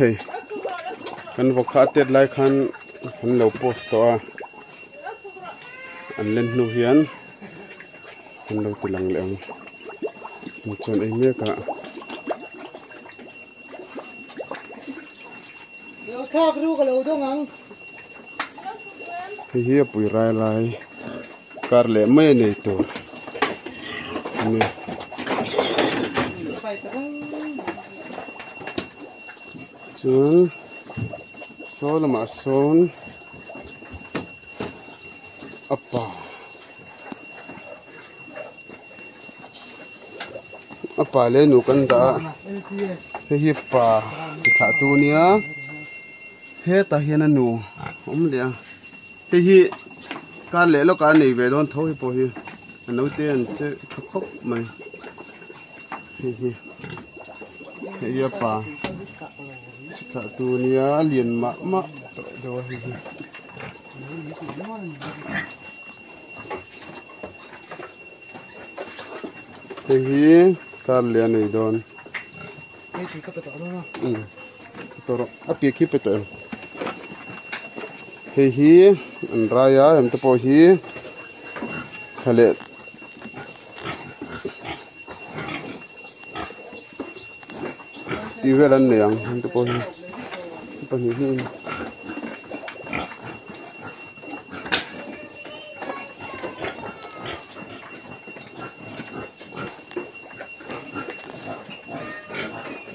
hei kan vawk kha a tet lai khan kan lo post tawh a an len hnu hian kan lo ti lang leh ang chuan ei mek ah. Hei hi a pui rai lai kar leh mai a nei tur a ni. Chuan saw lamah sawn a pa a pa leh nu kan dah a hei hi pa chi thlah tu nia hetah hian a nu a awm leh a hei hi kar leh lawkah a nei ve dawn tho hi pawh hi a naute an che tha khawp mai hei hi hei hi a pa chi thlah tu nia a lian mah mah tawh deuh a hei hi. Hei hi kar leh a nei dawn. A piah khi pe tawh em. Hei hi an rai a em te pawh hi thla leh tih vel an nei ang em te pawh hi pahnih hi.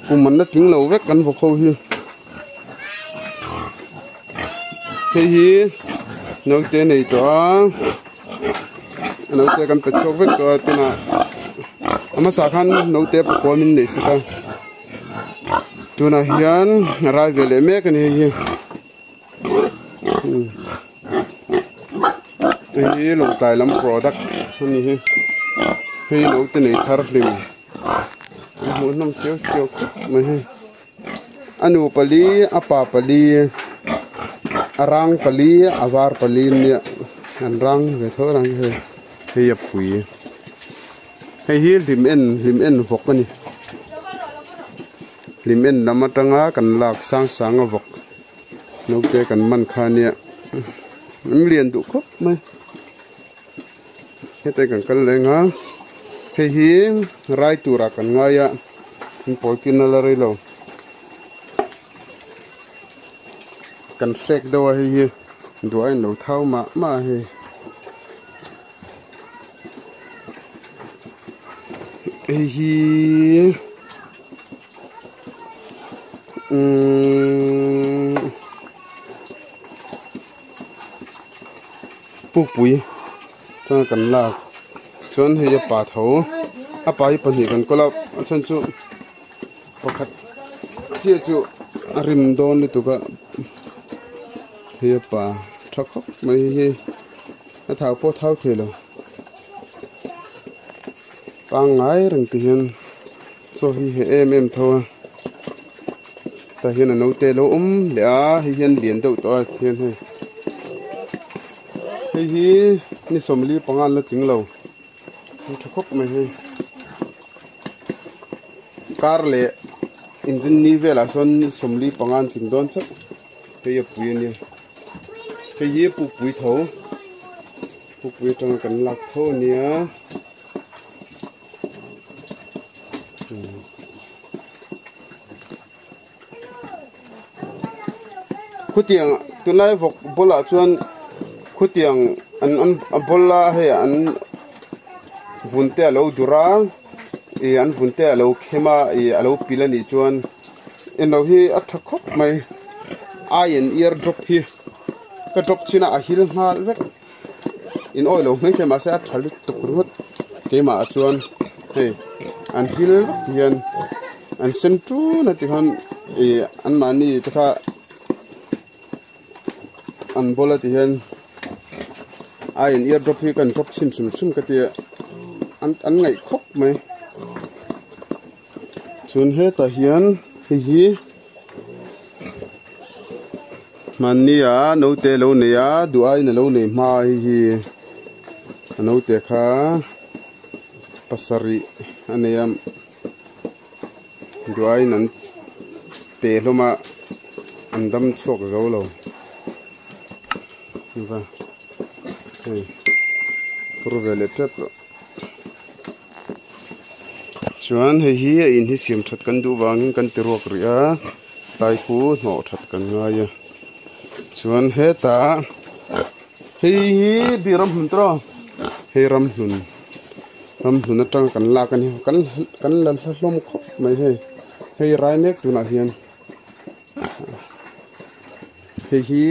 Kum an la tling lo vek kan vawk ho hi hei hi naute nei tawh a naute kan pe chhuak vek tawh a tunah a hmasa khan naute pakua min neih sak a tunah hian a rai ve leh mek a ni hei hi. Hei hi lawngtlai lam product a ni hi hei naute nei thar hlim a hmuhnawm siau siau khawp mai hei a nu pali a pa pali a rang pali a var pali nia an rang ve tho rang hei hei a pui hei hi hlim en hlim en vawk a ni. Hlim en lam atanga kan lak sang sang a vawk naute kan man kha nia an lian duh khawp mai heta kan kal leng a hei hi rai turah kan ngai a an pawl kin a la rei lo kan hrek deuh a hei hi duh a inlo thau mah mah a hei. Hei hi umm pukpui chuan kan lak chuan hei a pa tho a pa hi pahnih kan kawl a a chhan chu pakhat chiah chu a rim dawn lutuk a hei a pa tha khawp mai hi. A thau pawh thau thei lo pangngai reng ti hian chaw hi heh em em tho a tah hian a naute alo awm leh a hei hian lian deuh tawh a tihian hei hei hi ni sawmli panga an la tling lo a tha khawp mai hei kar leh inrinni velah sawn ni sawmli panga an tling dawn chauh hei a pui a nia. Hei hi pukpui tho pukpui atanga kan lak tho a nia khutiang tunlai vawk bulah chuan khutiang an a bawla hei an vun te a lo dur a ih an vun te a lo khem a ih a lo pil a nih chuan. Englo hi a tha khawp mai eye and ear drop hi ka drop chin a a hil nghal vek in awih lo hmeichhe mahse a tha lutuk ringawt keimah ah chuan hei an hil vek ti hian an sen tun a ti khan ih anmahni te kha an bawla ti hian eye and ear drop hi kan drop chhin hrim hrim ka tia an an ngaih khawp mai. Chuan hetah hian hei hi hmanni ah naute alo nei a duh aiin alo nei hma a hei hi a naute kha pasarih a nei a duh aiin an. te hlawm a an dam chhuak zo lo va hei phur ve leh tep tawh chuan hei hi a in hi siam that kan duh vangin kan ti ruak rih a tlai khu hnawh that kan ngai a chuan hetah hei hi bi ram hmun tawh hei ram hlun ram hlun atang kan lak a ni kan kan la hlawm khawp mai hei hei rai mek tunah hian. Hei hi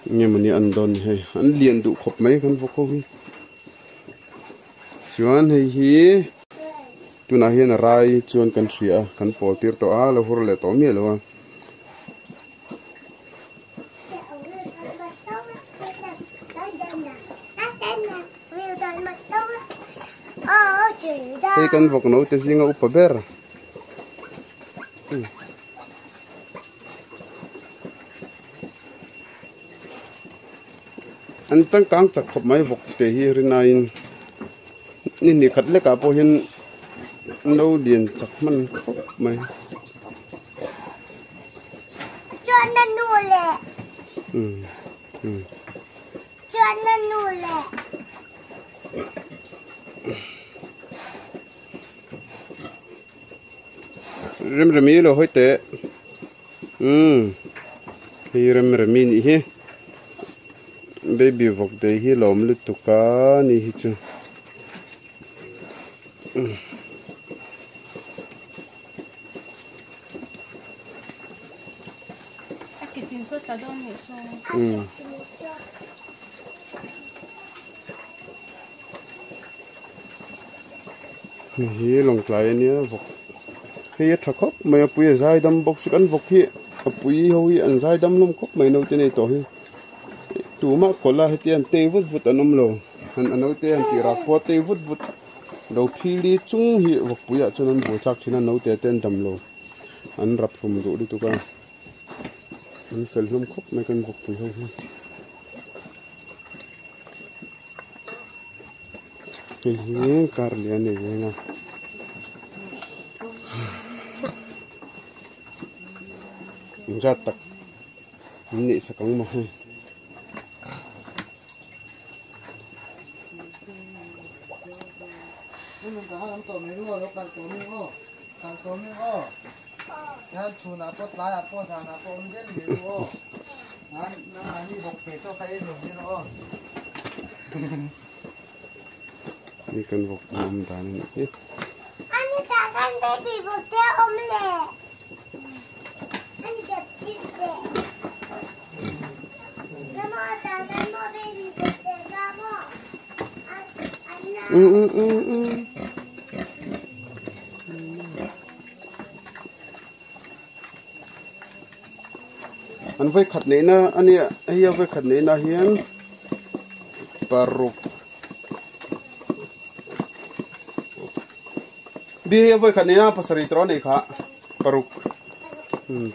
enge mawni an dawn ni hei an lian duh khawp mai kan vawk ho hi chuan hei hi tunah hian a rai chuan kan hria a kan pawl tir tawh a lo hur leh tawh miah lo a. Hei kan vawk naute zinga upa ber. An changkang chak khawp mai vawk te hi rinaiin ni hnih khat lekah pawh hian an lo lian chak hman khawp mai. Remremi lo hawi teh umm hei Remremi nih hi baby vawk te hi lawm lutuk a ni hi chu. Hei hi lawngtlai a nia vawk hei a tha khawp mai a pui a zai dam bawk si kan vawk hi a pui ho hi an zai dam hlawm khawp mai naute nei tawh hi tumah kawlh a heti an tei vut vut an awm lo an a naute an tih rak pawh a tei vut vut. Lo phili chung hi vawkpuiah chuan an buaithlak thin a naute te an dam lo an rap hlum duh lutuk a an fel hlawm khawp mai kan vawkpui ho hi hei hi kar lian a nei veng a. Engzat tak an neih sak ang maw hei. Ni kan vawk awm dan a nih hi. An vawi khat neihna a nia hei a vawi khat neihna hian paruk Bi hei a vawi khat neihna pasarih tawh a neih kha paruk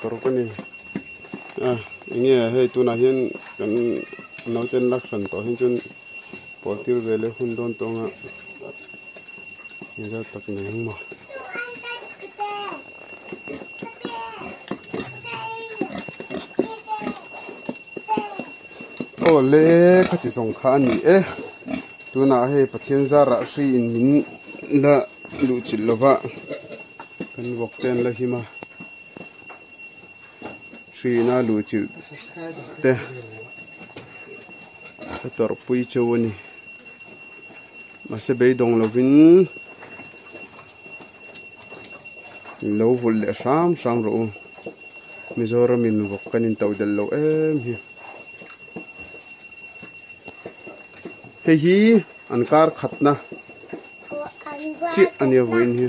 paruk a ni a enge hei tunah hian kan naute an la hran tawh hi chuan pawl tir ve leh hun dawn tawh ang a engzat tak nei ang maw. Aw le khati zawng kha a ni e tunah hei Pathian zarah hri in min la luh chilh lova kan vawk te an la him a hri ina luh chilh te ka tawrhpui cheu a ni mahse beidawng lovin lo vulh leh hram hram rawh u. Mizoram in vawk kan in toh delh loh em hi. Hei hi an kar khatna chiah a nia vawiin hi.